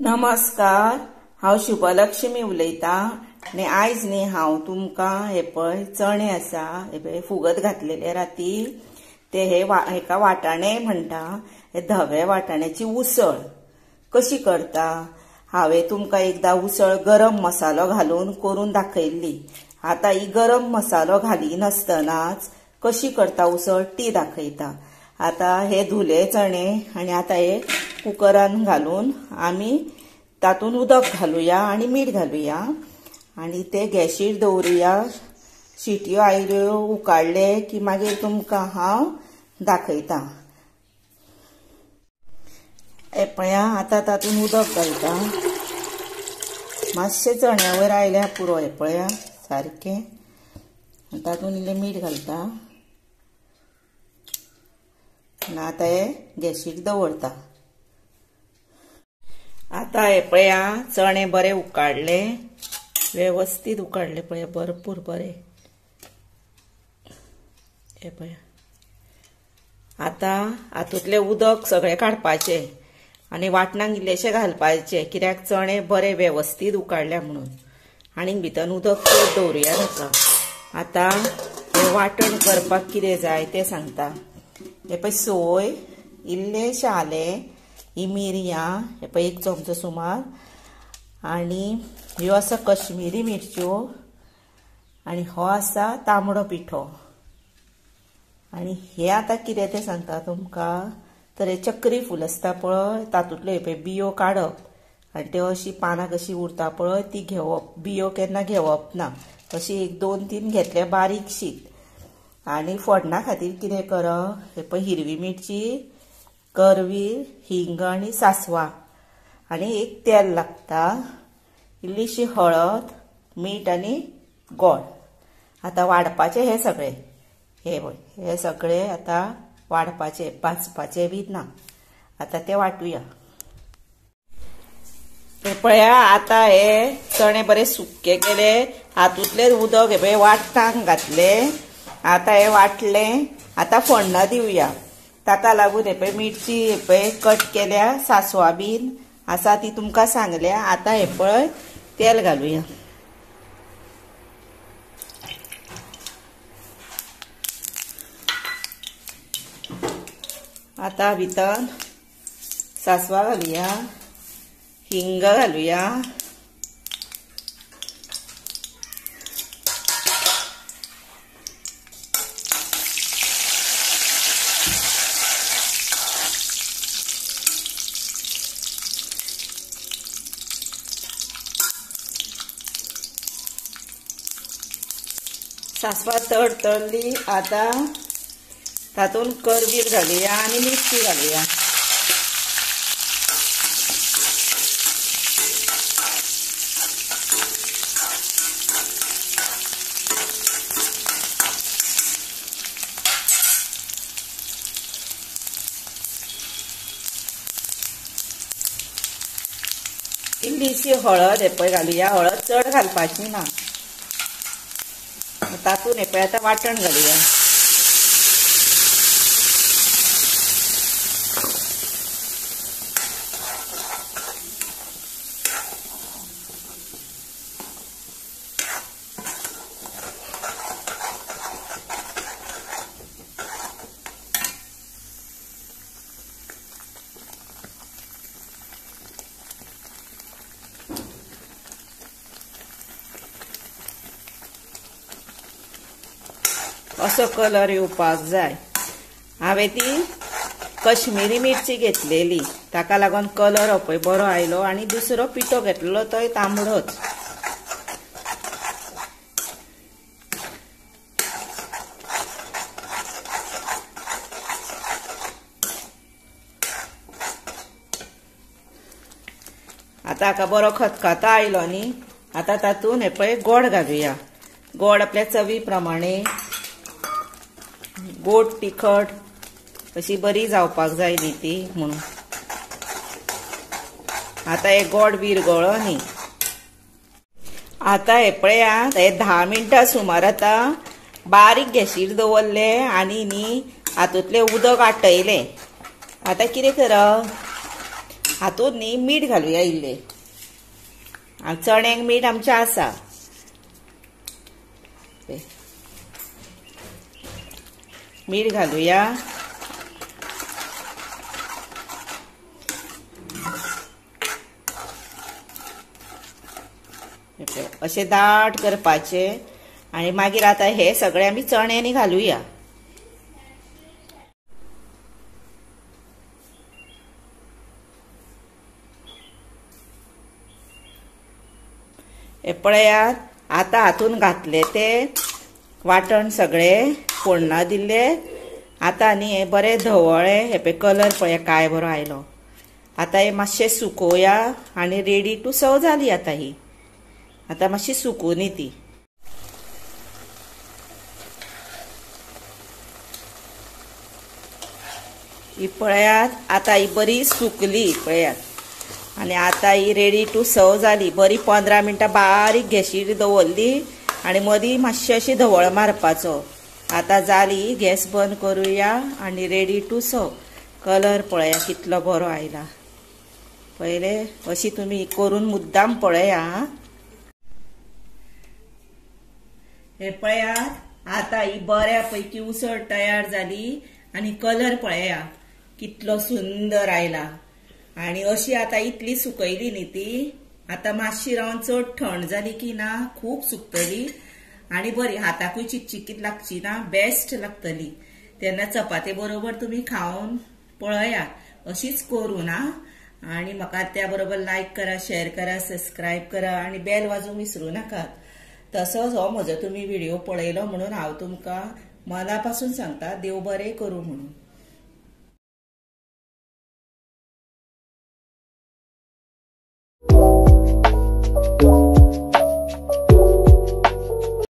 नमस्कार, हांव शुभलक्ष्मी उलयतां आनी आयज न्ही हांव तुमकां हे पळय चणे आसा हे पळय फुगत घातलेले राती ते हे हेका वाटाणे म्हणटा. हे धवे वाटाण्याची उसळ कशी करता हांवें तुमकां एकदां उसळ गरम मसालो घालून करून दाखयल्ली. आतां ही गरम मसालो घालिनासतनाच कशी करता उसळ ती दाखयता. आतां हे धुले चणे आनी आतां हे कुकरान घालून आमी तातूंत उदक घालुया आनी मीठ घालुया आनी ते गॅशीर दवरुया. शिटयो आयल्यो उकाडले की मागीर तुमकां हांव दाखयता. हे पळया आतां तातूंत उदक घालता. मातशें चण्या वयर आयल्या पुरो. हे पळया सारकें तातूंत इल्लें मीठ घालता आनी आतां हे गॅशीर दवरता. आतां हे पळया चणे बरे उकाडले, वेवस्थीत उकाडले पळया, भरपूर बरे. हे पळया आतां हातूंतलें उदक सगळें काडपाचें आनी वाटणाक इल्लेशें घालपाचें, कित्याक चणे बरे वेवस्थीत उकाडल्या म्हणून. आनी भितर उदक चड दवरुया नाका. आतां हें वांटण करपाक कितें जाय तें सांगता. हे पळय सोय, इल्लेशें आलें, ही मिरयां हे पळय एक चमचो सुमार, आनी ह्यो आसा कश्मीरी मिरच्यो, आनी हो आसा तांबडो पिठो. आनी हे आतां कितें तें सांगता तुमकां. तर हे चक्री फूल आसता पळय तातूंतल्यो हे पळय बियो काडप आनी त्यो अशी पानां कशी उरता पळय ती घेवप. बियो केन्ना घेवप ना. अशी एक दोन तीन घेतले बारीक शीत. आनी फोडणा खातीर कितें करप, हे पळय हिरवी मिरची, करवीर, हिंग आनी सासवां, आनी एक तेल लागता, इल्लीशी हळद, मीठ आनी गोड. आतां वाडपाचें हें सगळें. हे पळय हे सगळें आतां वाडपाचें, भाजपाचें बी ना. आतां तें वांटुया. हे पळया आतां हे चणे बरे सुके केले, हातूंतलें उदक हे पळय वाटणाक घातलें. आतां हे वांटलें, आतां फोडणा दिवया. ताका लागून हे पळय मिरची हे पळय कट केल्या, सासवां बीन आसा ती तुमकां सांगल्या. आतां हे पळय तेल घालुया. आतां भितर सासवां घालुया, हिंग घालुया, सासवां तडतडली. आतां तातूंत करवीर घालुया आनी मिरची घालुया. इल्लीशी हळद हे पळय घालुया. हळद चड घालपाची ना. तातूंत हे पळय आतां वांटण घालुया. असो कलर येवपाक जाय. हांवें ती कश्मीरी मिरची घेतलेली, ताका लागून कलर हो पळय बरो आयलो. आनी दुसरो पिठो घेतलेलो तोय तांबडोच. आतां हाका बरो खतखतो आयलो न्ही, आतां तातूंत हे पळय गोड घालुया. गोड आपल्या चवी प्रमाणे, गोड तिखट अशी बरी जावपाक जाय न्ही ती म्हणून. आतां हे गोड विरगळो न्ही. आतां हे पळया हे 10 मिनटां सुमार आतां बारीक गॅशीर दवरले आनी न्ही हातूंतलें उदक आटयलें. आतां कितें करप, हातूंत न्ही मीठ घालुया इल्लें. चण्यांक मीठ आमचें आसा. मीठ घालुया. अशें दाट करपाचें आनी मागीर आतां हे सगळे आमी चण्यांनी घालुया. हे पळयात आतां हातून घातले ते वाटण सगळे फोडणा दिल्ले. आतां न्ही हे बरें धवळ्ळें. हे पळय कलर पळया काय बरो आयलो. आतां हे मातशें सुकोवया आनी रेडी टू सर्व जाली आतां ही. आतां मातशी सुकून ती. ही पळयात आतां ही बरी सुकली पळयात आनी आतां ही रेडी टू सर्व जाली. बरी 15 मिनटां बारीक गॅशीर दवरली आनी मदीं मातशी अशी धवळ मारपाचो. आतां जाली, गॅस बंद करुया आनी रेडी टू सर्व. कलर पळया कितलो बरो आयला. पयले अशी तुमी करून मुद्दाम पळया. हे पळयात आतां ही बऱ्यापैकी उसळ तयार जाली आनी कलर पळया कितलो सुंदर आयला. आनी अशी आतां इतली सुकयली न्ही ती, आतां मातशी रावन चड थंड जाली की ना खूब सुकतली आनी बरी हाताकूय चिकचिकीत लागची ना, बेस्ट लागतली. तेन्ना चपाती बरोबर तुमी खावन पळयात अशीच करून. हा, आनी म्हाका त्या बरोबर लायक करा, शेअर करा, सबस्क्रायब करा आनी बेल वाजोवंक विसरूं नाकात. तसोच हो म्हजो तुमी व्हिडिओ पळयलो म्हणून हांव तुमकां मना पासून सांगता, देव बरें करूं म्हणून.